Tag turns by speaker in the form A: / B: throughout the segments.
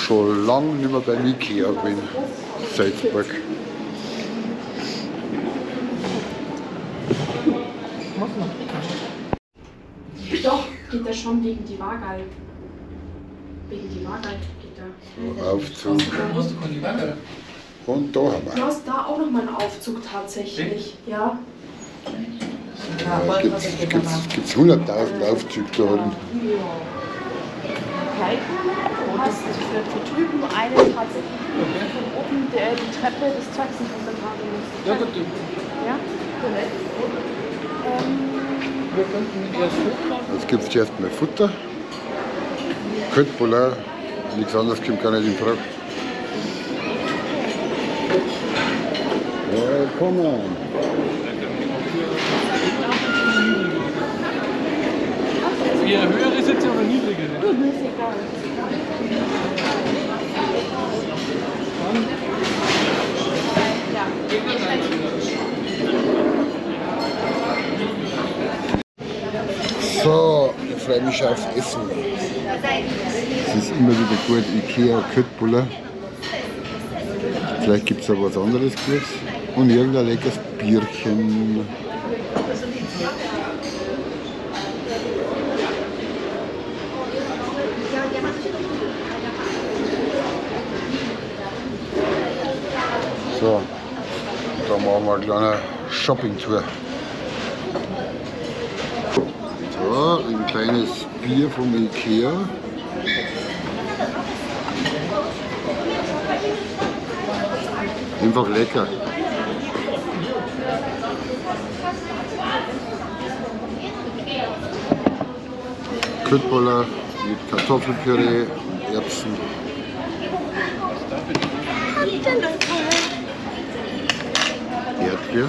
A: Schon lange nicht mehr beim Ikea gewesen. Salzburg.
B: Doch, geht das schon wegen die Wagal. Wegen die Wagal geht da.
A: So, Aufzug. Und da haben wir.
B: Du hast da auch nochmal einen Aufzug tatsächlich, ja.
A: Ja, gibt's 100.000 Aufzüge da unten.
B: Ja. Du hast für drüben einen tatsächlich von oben, der die Treppe des Zeugs nicht runtertragen muss.
C: Ja, gut.
B: Ja?
C: Wir könnten erst hochfahren.
A: Jetzt gibt es erst mal Futter. Köttbullar, nichts anderes kommt gar nicht in Frage. Willkommen.
C: Eher höhere Sitze oder niedrigere?
B: Mir ist egal. Ja.
A: So, ich freue mich aufs Essen. Es ist immer wieder gut, Ikea Köttbullar. Vielleicht gibt es da was anderes Gutes. Und irgendein leckeres Bierchen. So, da machen wir eine kleine Shopping-Tour. So, ein kleines Bier vom Ikea. Einfach lecker. Köttbullar mit Kartoffelpüree und Erbsen. Erdbeer.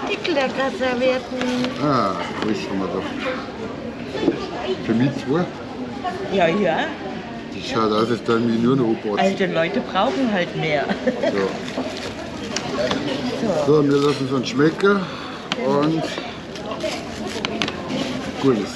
D: Die Kleckerservietten.
A: Ah, alles haben wir da. Für mich zwei?
D: Ja, ja.
A: Das schaut aus, als würden wir nur noch anpassen.
D: Alte Leute brauchen halt mehr.
A: So. So, wir lassen es uns schmecken und Gutes.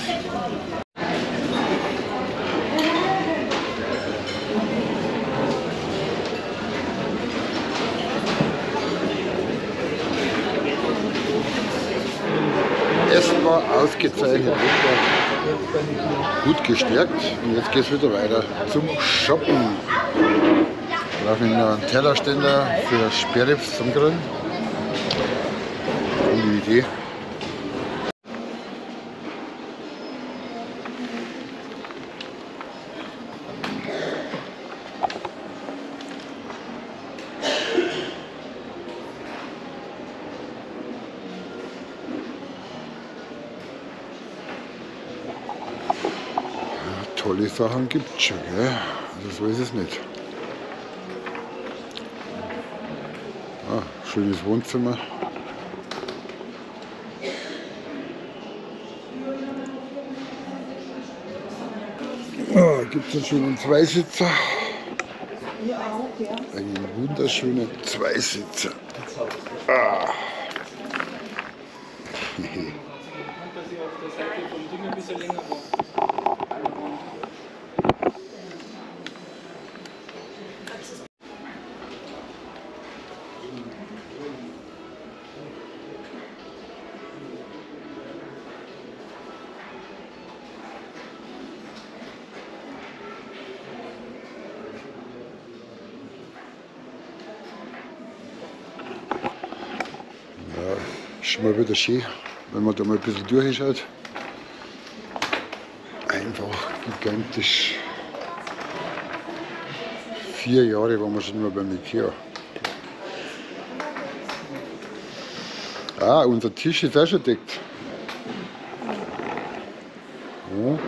A: Essen war ausgezeichnet, gut gestärkt und jetzt geht es wieder weiter zum Shoppen. Wir brauchen noch einen Tellerständer für Sperrrips zum Grillen. Gute Idee. Tolle Sachen gibt es schon, gell? Also so ist es nicht. Ah, schönes Wohnzimmer. Ah, gibt es einen schönen Zweisitzer. Einen wunderschönen Zweisitzer. Ah. Schon mal wieder schön, wenn man da mal ein bisschen durchschaut. Einfach gigantisch. 4 Jahre waren wir schon immer beim Ikea. Ah, unser Tisch ist auch schon deckt. Ja.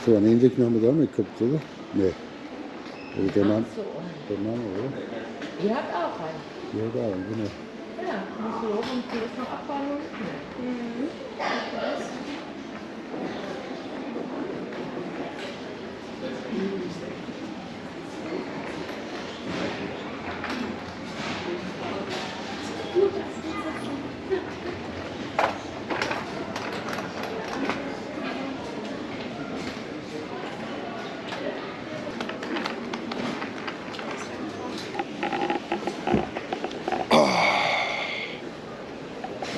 A: So, einen ähnlichen haben wir da mit gehabt, oder? Nee. Oder der Mann,
D: so.
A: Der Mann, oder?
D: Die hat auch einen.
A: Die hat auch einen, genau.
D: Ja, musst du hoch und das noch abbauen. Mhm.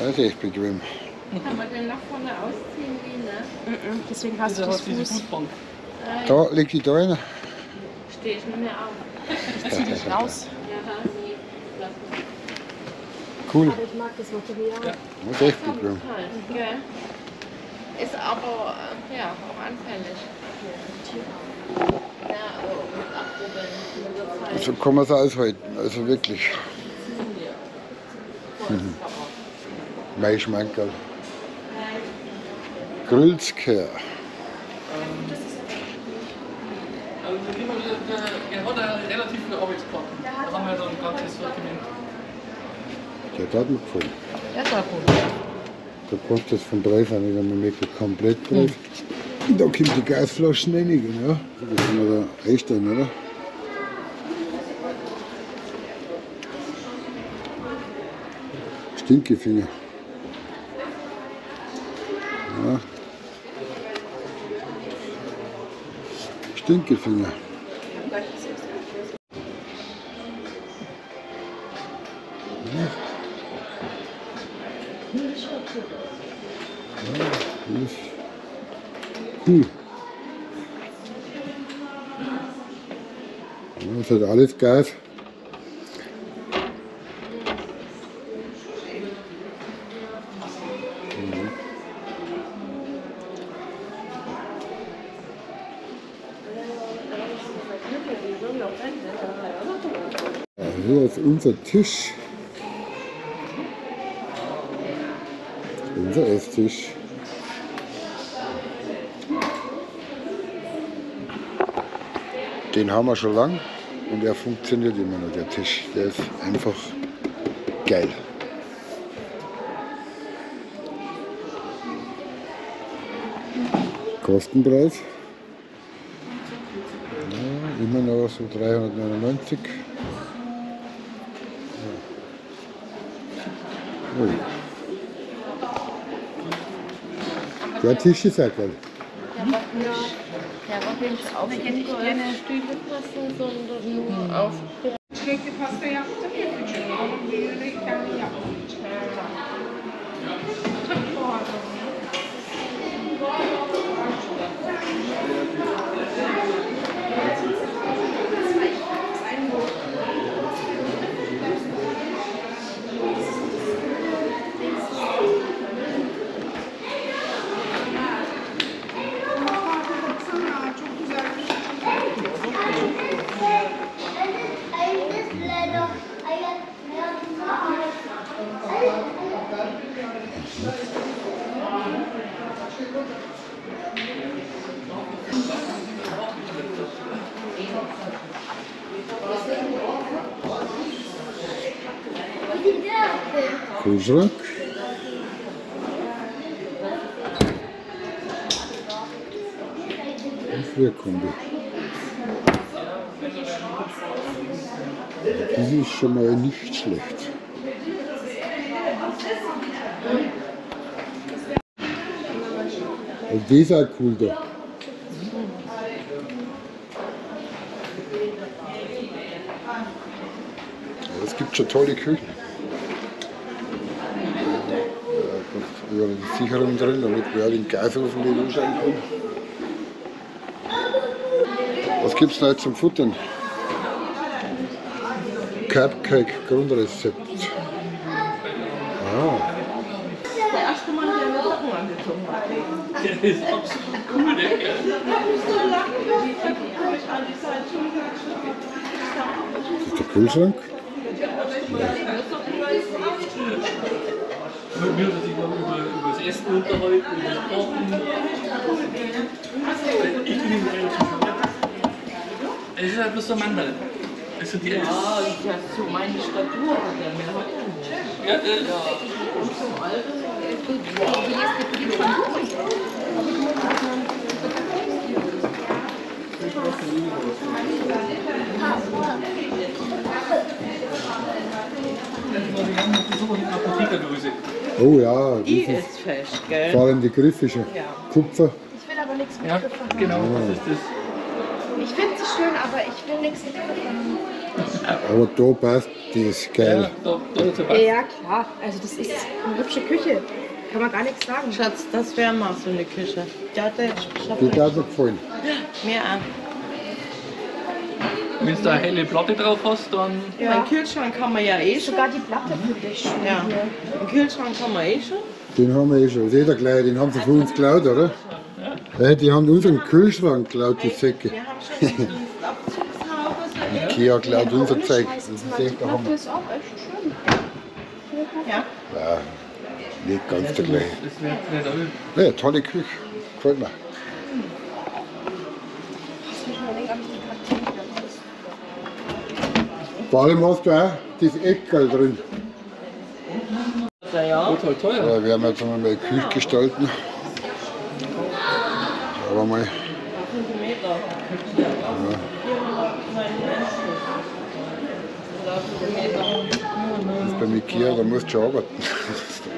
A: Das ist echt bequem.
D: Kann man den nach vorne ausziehen, wie, ne?
B: Deswegen hast du das
C: diese
B: Fuß.
C: Fußbank.
A: Da, leg dich da rein.
D: Stehe ich nicht mehr auf.
B: Ich zieh dich raus.
D: Ja, nee. Lass mal.
A: Cool.
B: Aber ich mag das Material.
C: Ja.
A: Das ist echt bequem.
D: Toll, gell? Ist aber ja, auch anfällig. Ja, aber mit Abrubbeln mit der Zeit.
A: So kann man es aushalten, also wirklich. Mein Schmankerl. Grillskehr.
C: Also der hat ja relativ viele Arbeitskarten. Da haben wir dann ein ganzes Sortiment.
A: Der hat mir gefallen.
D: Das war gut.
A: Da kostet es vom Preis auch nicht einmal mehr Komplettpreis. Und da kommt die Gasflaschen rein, genau. Das können wir da einstellen, oder? Stinkefinger. Ja. Stinkefinger. Ja. Ja, das ist cool. Ja, das hat alles Gas. Hier ist unser Tisch. Unser Esstisch. Den haben wir schon lang und er funktioniert immer noch, der Tisch. Der ist einfach geil. Kostenpreis? Ja, immer noch so 399. Oh. Der Tisch ist auch geil.
D: Der wird nicht auf die Stühle passen, sondern nur auf.
E: Çilekli pasta yaptım ya küçük. Onun büyüğünü kendim yaptım. Tabii pardon. Çok güzel.
A: Kühlschrank. Und Frühkombi. Das ist schon mal nicht schlecht. Also das ist auch cool da. Aber es gibt schon tolle Küchen. Da ist die Sicherung drin, damit wir den Gasofen nicht anschauen können. Was gibt's noch zum Futtern? Cupcake Grundrezept. Ah.
D: Der erste Mann, der mir Socken angezogen hat.
C: Der ist absolut cool, der Kerl.
A: Ist das der Kühlschrank?
C: Ja. Mir hat sich noch über das Essen unterhalten, über das Kochen. Ich bin ihm relativ schwer. Es ist halt bloß so ein Mann. Also die
D: ja, ja, so meine Statur hat er mehr hat er nicht.
C: Ja, der ist.
D: Ja. Und zum Alter.
A: Oh ja,
D: die
A: das
D: ist fest, gell?
A: Vor allem die Griffe schon.
D: Ja.
A: Kupfer.
B: Ich will aber nichts mit
C: ja,
B: Griffen haben.
C: Genau, das ist das.
B: Ich finde sie schön, aber ich will nichts mit Griffen haben.
A: Aber da passt, die ist geil.
C: Ja, da ist ja,
B: ja, klar. Also das ist eine hübsche Küche. Kann man gar nichts sagen.
D: Schatz, das wäre mal so eine Küche. Die hat
A: mir gefallen.
D: Mir auch.
C: Wenn du da eine helle Platte drauf hast, dann...
D: Ja. Einen Kühlschrank haben wir ja eh schon.
B: Sogar die Platte finde ich schön.
D: Ja. Einen Kühlschrank haben wir eh schon.
A: Den haben wir eh schon. Das ist eh der gleiche. Den haben sie von uns geklaut, oder?
C: Ja.
A: Ja, die haben unseren Kühlschrank geklaut, die Säcke.
D: Wir haben schon die Dunstabzugshaube.
A: Ikea klaut unser Zeug. Das ist echt der
B: Die
A: Hammer.
B: Platte ist auch echt schön.
D: Ja.
A: Ja, nicht ganz der gleiche.
C: Das wäre nicht all.
A: Ja, tolle Küche. Gefällt mir. Vor allem hast du auch das Eckerl drin.
D: Ja.
C: Total teuer.
A: Da werden wir jetzt einmal meine Küche gestalten. Schauen wir mal.
D: 5 Meter.
A: Ja.
D: 499.
A: Das ist beim Ikea, da musst du schon arbeiten. Das ist der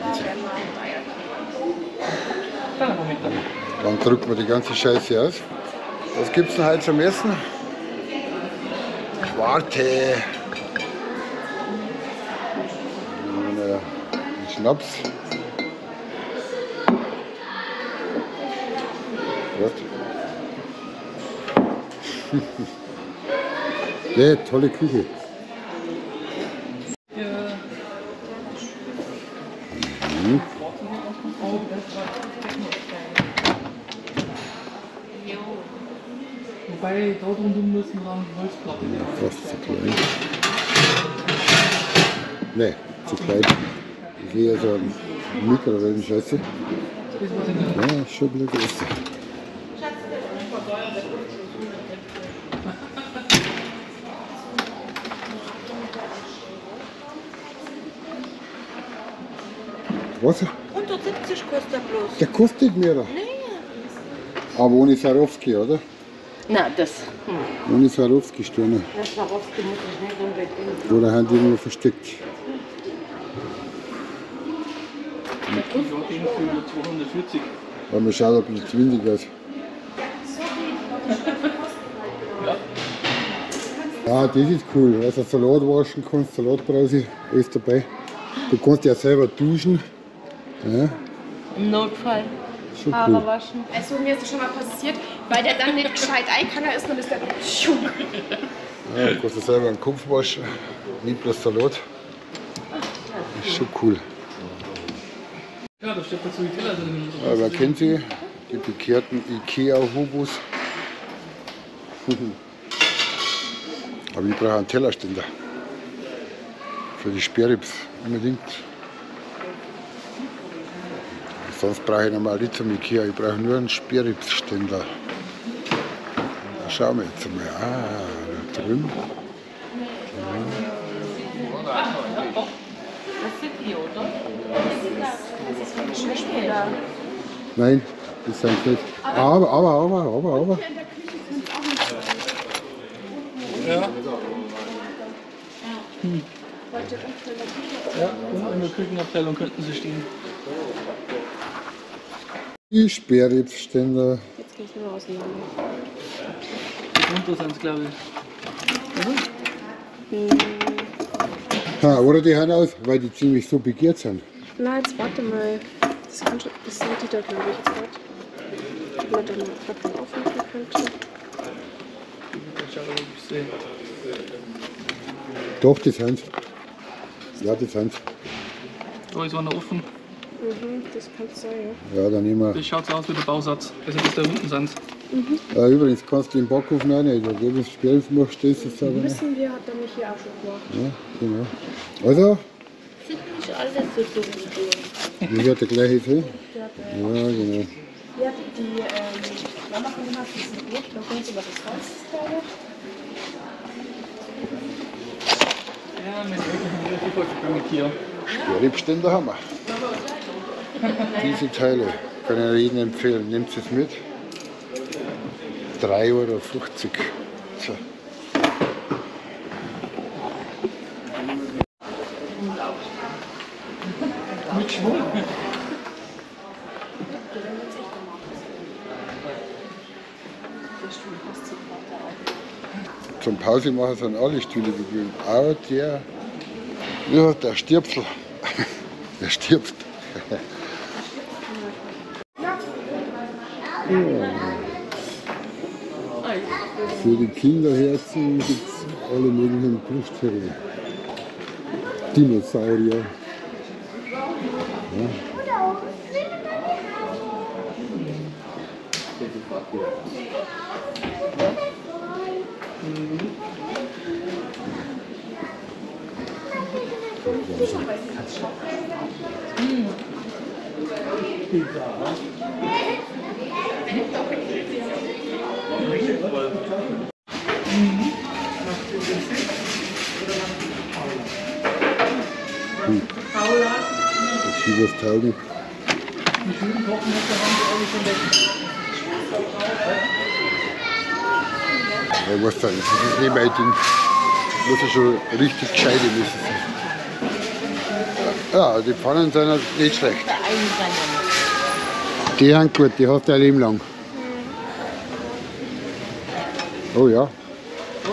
A: Wahnsinn. Dann drücken wir die ganze Scheiße aus. Was gibt es denn heute zum Essen? Schwarte. Ein Schnaps. Prost. Ja, tolle Küche.
C: Ja.
A: Mhm.
C: Wobei, da drumherum müssen wir dann die Holzplatte nehmen.
A: Fast zu klein. Ne, zu klein. Ich sehe ja so eine Mikrowellenscheiße. Ja, schon ein bisschen größer. Was?
D: 170 kostet der bloß.
A: Der kostet mehr.
D: Nee.
A: Aber ohne Swarovski, oder?
D: Na, das.
A: Ohne Swarovski-Sterne.
D: Das Swarovski muss ich nicht unbedingt.
A: Oder haben die irgendwo versteckt?
C: Ich war den für 240.
A: Weil mir schaut ein bisschen zu windig aus.
C: Ja.
A: Ja, das ist cool. Also Salat waschen kannst, Salatbrause, alles dabei. Du kannst ja selber duschen. Ja.
D: Im Notfall.
A: Schon
D: Haare
A: cool.
D: waschen.
B: Also mir ist das schon mal passiert, weil der dann nicht gescheit einkanner ist und ist der
A: Ja, du kannst dir selber einen Kopf waschen, nicht bloß Salat. Ist schon cool.
C: Ja, da steht dazu die Teller drin.
A: Ja, wer kennt sie? Die bekehrten Ikea-Hobos. Aber ich brauche einen Tellerständer. Für die Sperribs unbedingt. Sonst brauche ich normal nicht zum Ikea, ich brauche nur einen Sperribsständer. Da schauen wir jetzt einmal. Ah, da drüben.
D: Das sind die, oder?
A: Nein, das sind nicht. Aber.
C: Ja. Ja, unten in der Küchenabteilung könnten sie stehen.
A: Die Sperribsständer.
B: Jetzt gehe ich nur auseinander.
C: Runter sind es, glaube ich.
B: Mhm.
A: Ha, oder die hören aus, weil die ziemlich so begehrt sind.
B: Na, jetzt warte mal. Das, kann schon, das sind die da, glaube ich. Jetzt warte. Ob man da mal Klappen aufmachen könnte.
A: Doch, die sind. Ja, die sind.
C: Da ist einer offen.
B: Mhm, das kann sein, ja.
A: Ja, dann nehmen wir.
C: Das schaut so aus wie der Bausatz. Also das da unten sind.
B: Mhm.
A: Ja, übrigens kannst du den Backofen auch nicht. Wenn du Sperribs machst, stehst du es sauber.
B: Wissen wir, hat der Michi auch schon gemacht.
A: Ja, genau. Also?
D: Sind nicht alle so dumm.
A: Wie wird der gleiche Film?
B: Ja,
A: genau.
B: Ja, die Mama von dem hat diesen Rot, da kommt über das Holz, glaube ich.
C: Ja, meine Eltern haben relativ häufig beim Ikea.
A: Sperribsständer haben wir. Diese Teile kann ich jedem empfehlen. Nehmt es mit. 3,50 Euro. So.
C: Mit Schwung.
A: Zum Pause machen sind alle Stühle bequem. Auch der, ja, der Stirpsel. Der stirbt. Ja. Für die Kinderherzen gibt es alle möglichen Plüschtiere. Dinosaurier. Ja. Das ist was taugen.
C: Die schönen Kochmesser haben die alle schon weg.
A: Ich weiß nicht, das ist nicht mein Ding. Das muss ja schon richtig gescheite Messer sein. Ja, die Pfannen sind halt nicht schlecht. Die sind gut, die hast du ein Leben lang. Oh ja.
C: Oh,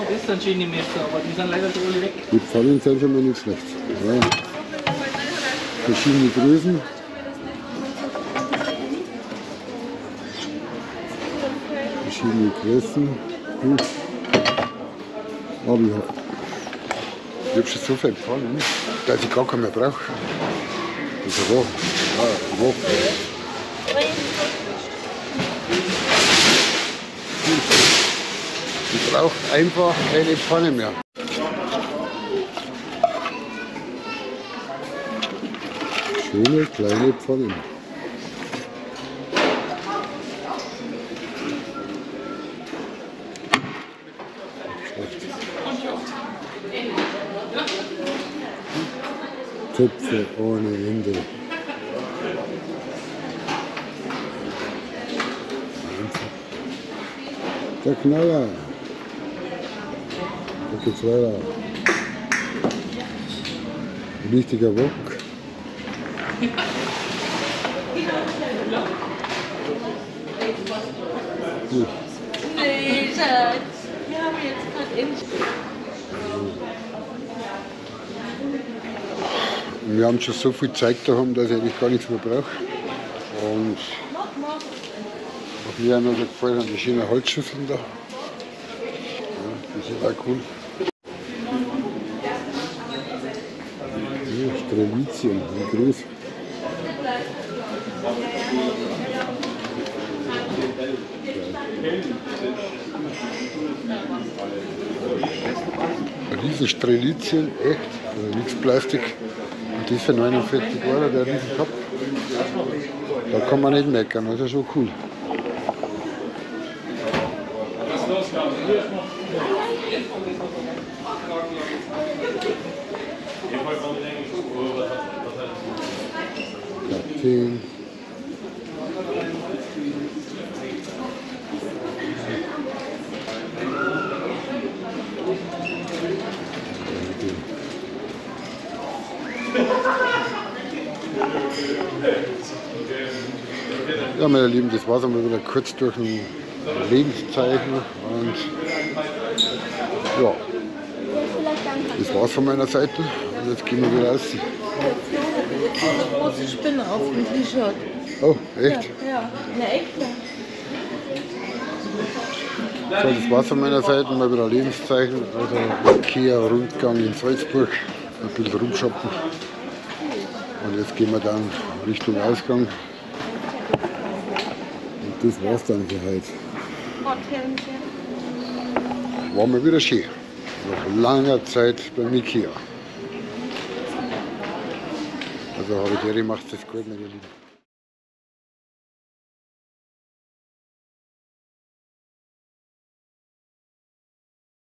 C: das sind schöne Messer, aber die sind leider schon alle weg.
A: Die Pfannen sind schon mal nicht schlecht. Ja. Verschiedene Größen. Verschiedene Größen. Gut. Aber ich habe schon so viel Pfannen, dass ich gar keinen mehr brauche. Das ist ein Wok. Ich brauche einfach keine Pfanne mehr. Schöne kleine Pfannen. Töpfe ohne Ende. Der Knaller. Da geht's weiter. Richtiger Wok. Gut.
D: Nee, Schatz. Wir haben jetzt gerade in.
A: Wir haben schon so viel Zeug da haben, dass ich eigentlich gar nichts mehr brauche. Und was mir auch noch so gefallen hat, die schönen Holzschüsseln da. Ja, die sind auch cool. Ja, Strelizien, wie groß. Riesen Strelizien, echt, also nichts Plastik. Und das für 49 Euro, der Riesentopf. Da kann man nicht meckern, das ist ja schon cool. Kakteen. Ja, meine Lieben, das war es einmal wieder kurz durch ein Lebenszeichen und ja, das war's von meiner Seite und jetzt gehen wir wieder raus.
D: Jetzt ist eine große Spinne auf dem T-Shirt.
A: Oh, echt?
D: Ja, eine echte.
A: So, das war's von meiner Seite, mal wieder Lebenszeichen, also Ikea-Rundgang in Salzburg, ein bisschen rumshoppen. Und jetzt gehen wir dann Richtung Ausgang. Und das war's dann für heute. War mal wieder schön. Nach langer Zeit beim Ikea. Also habe ich dir, macht es gut, meine Lieben.